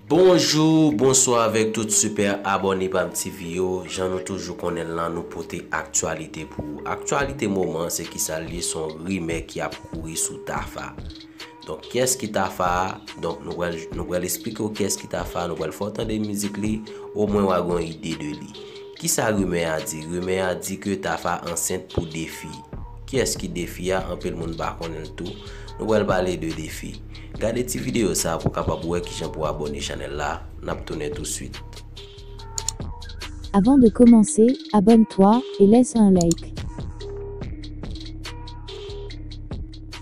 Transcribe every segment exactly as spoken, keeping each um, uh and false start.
Bonjou, bonswa avèk tout sipè abòne Pam T V yo. Jan nou toujou konnen l lan, nou pote aktyalite pou ou. Aktyalite moman an, se kisa l ye? Se yon rimè ki ap kouri sou Tafa. Donk, kiyès ki Tafa a? Donk, nou pral, nou pral esplike w kiyès ki Tafa a, nou pral fè w tande mizik li, omwen w a gen yon ide de li. Kisa rimè a di? Rimè a di ke Tafa ansent pou Defi. Kiyès ki Defi a? Anpil moun pa konnen l tou. Nou pral pale de Defi. Gade ti videyo sa a pou w kapab wè kijan pou w abòne chanèl la. N ap tounen touswit. Avant de commencer, abonne-toi et laisse un like.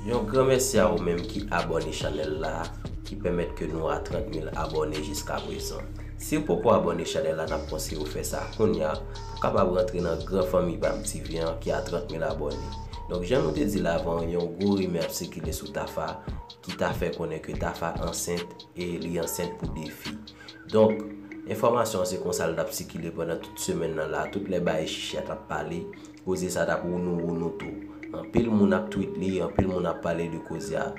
Yon gran mèsi a ou menm ki abòne chanèl la, ki pèmèt ke nou a trant mil abòne jiskaprezan. Si w poko abòne chanèl la, n ap konseye w fè sa kounye a pou w kapab rantre nan gran fanmi Pam T V an ki a trant mil abòne. Donk, jan nou te di l avan, yon gwo rimè ap sikile sou Tafa ki ta fè konnen ke Tafa ansent e li ansent pou Defi. Donk, enfòmasyon an se konsa l t ap sikile pandan tout semèn nan la, tout lè bagay chichi a t ap pale, koze sa t ap wounou wounou tou. Anpil moun ap tweet li, anpil moun ap pale de koze a.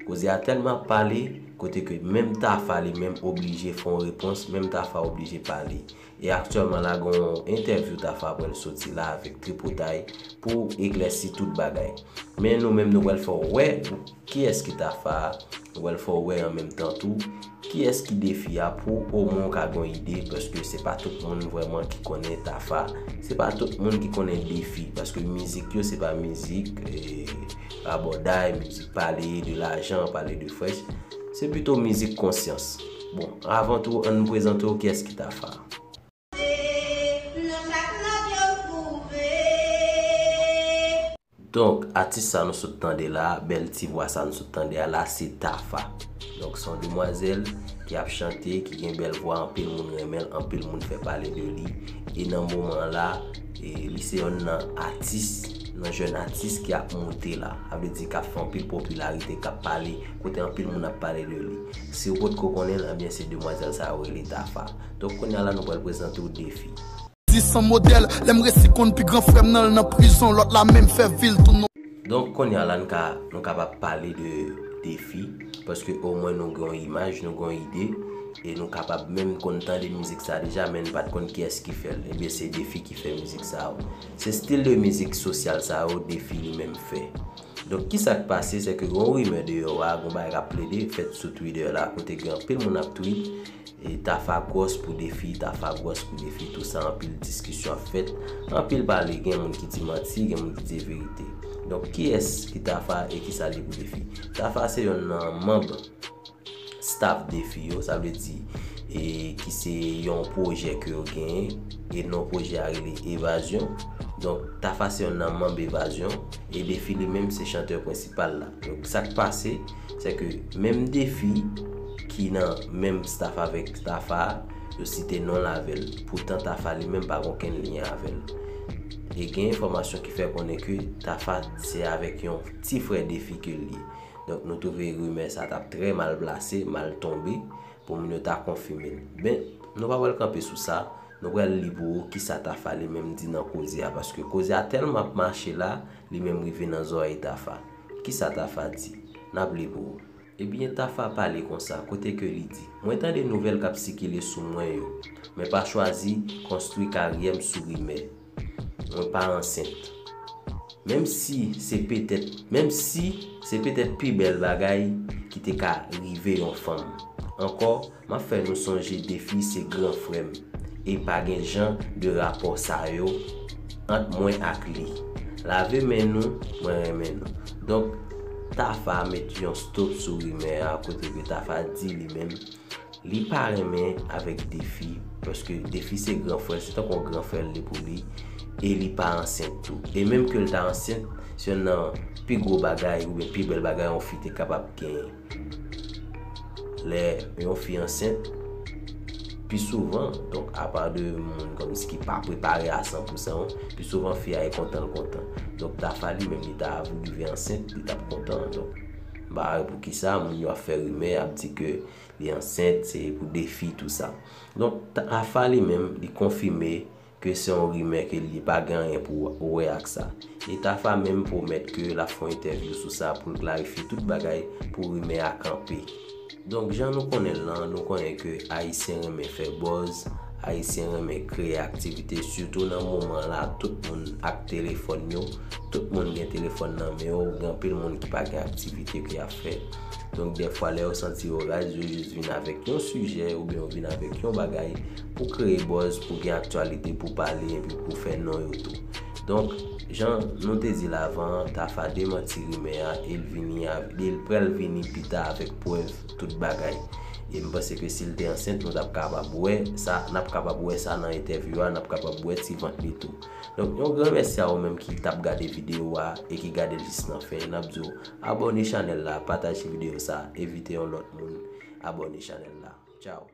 Koze a tèlman ap pale, kote ke menm Tafa li menm oblije fè yon repons, menm Tafa oblije pale. E aktyèlman la, gen yon entèvyou Tafa pral soti la avèk Tripotay pou eklèsi tout bagay. Men nou menm nou pral fè w wè kiyès ki Tafa a, nou pral fè w wè an menm tan tou kiyès ki Defi a pou omwen w ka gen yon ide, paske se pa tout moun vrèman ki konnen Tafa, se pa tout moun ki konnen Defi, paske mizik yo se pa mizik e, rabòday, mizik pale de lajan, pale de frèch, se pito mizik konsyans. Bon, avan tou, ann prezante w kiyès ki Tafa a. Donk, atis sa nou sot tande la, bèl ti vwa sa nou sot tande a la, se Tafa. Donk, se yon demwazèl ki ap chante, ki gen bèl vwa, anpil moun renmen l, anpil moun fè pale de li. E nan moman an la, e li se yonn nan atis, nan jèn atis ki ap moute la. Sa vle di k ap fè anpil popilarite, k ap pale, kote anpil moun ap pale de li. Si w potko konnen l, ebyen se demwazèl sa yo rele Tafa. Donk, kounye a la, nou pral prezante w Defi. Di san modèl, lè m resi konn pi gran frè m nan l nan prizon, lòt la menm fè vi l tou non. Donk, kounye a la, n ka, nou kapab pale de Defi, paske omwen nou gen yon imaj, nou gen yon ide, e nou kapab menm konn tande mizik sa deja, men n pa t konn kiyès ki fè l. Ebyen, se Defi ki fè mizik sa yo. Se stil de mizik sosyal sa yo, Defi li menm fè. Donk, kisa k pase, se ke gen yon rimè deyò a, gen yon bagay k ap plede fèt sou Twitter la, kote gen anpil moun ap tweet, e Tafa gwòs pou Defi, Tafa gwòs pou Defi, tou sa, anpil diskisyon ap fèt, anpil pale, gen moun ki di manti, gen moun ki di verite. Donk, kiyès ki Tafa e kisa l ye pou Defi? Tafa se yonn nan manm staff Defi yo, sa vle di, e ki se yon pwojè ke yo genyen, e non pwojè a rele Evazyon. Donk, Tafa se yonn nan manm Evazyon, e Defi li menm se chantè prensipal la. Donk, sa k pase, se ke menm Defi ki nan menm staff avèk Tafa a, yo site non l avè l. Poutan, Tafa li menm pa gen okenn lyen avè l. E gen enfòmasyon ki fè konnen ke Tafa se avèk yon ti frè Defi ke l ye. Donk, nou twouve rimè sa t ap trè mal plase, mal tonbe, pou moun yo ta konfime l. Ben, nou pa pral kanpe sou sa, nou pral li pou ou kisa Tafa li menm di nan koze a, paske koze a tèlman ap mache la, li menm rive nan zòrèy Tafa. Kisa Tafa di? N ap li pou ou. Ebyen, Tafa pale konsa, kote ke li di, mwen tande nouvèl k ap sikile sou mwen yo, men pa chwazi konstwi karyè m sou rimè. Mwen pa ansent. Menm si se petèt, menm si se petèt pi bèl bagay ki te ka rive yon fanm. Ankò, m ap fè nou sonje Defi se gran frè m, e pa gen jan de rapò sa yo ant mwen ak li. Lave men nou, mwen renmen nou. Donk, Tafa met yon stop sou rimè a, kote ke Tafa di li menm, li pa renmen avèk Defi, paske Defi se gran frè, se tankou yon gran frè l ye pou li, e li pa ansent tou. E menm ke l ta ansent, se yonn nan pi gwo bagay oubyen pi bèl bagay yon fi te kapab genyen. Lè yon fi ansent, pi souvan, donk, apa de moun kòmsi ki pa prepare a san pou san, pi souvan fi a e kontan l kontan. Donk, Tafa li menm, li ta vle rive ansent, li t ap kontan. Donk, m pa wè poukisa moun yo ap fè rimè, ap di ke li ansent, se pou Defi, tou sa. Donk, Tafa li menm, li konfime ke se yon rimè ke li ye, pa gen anyen pou wè ak sa. E Tafa menm pwomèt ke l ap fè yon entèvyou sou sa pou l klarifye tout bagay pou rimè a kanpe. Donk, jan nou konnen l lan, nou konnen ke Ayisyen renmen fè buzz, Ayisyen renmen kreye aktivite, sitou nan moman la, tout moun ak telefòn yo, tout moun gen telefòn nan men yo, gen anpil moun ki pa gen aktivite ke y ap fè. Donk, dèfwa, lè yo santi yo raz, yo jis vin avèk yon sijè oubyen yo vin avèk yon bagay pou kreye buzz, pou gen aktyalite, pou pale, epi pou fè non yo tou. Donk, jan nou te di l avan, Tafa demanti rimè a, e l vini, e l pral vini pita avèk prèv tout bagay. E m panse ke si l te ansent, nou t ap kapab wè sa, n ap kapab wè sa nan entèvyou a, n ap kapab wè ti vant li tou. Donk, yon gran mèsi a ou menm ki t ap gade videyo a e ki gade l jis nan fen. N ap di w abòne chanèl la, pataje videyo sa, envite yon lòt moun abòne chanèl la. Tchao.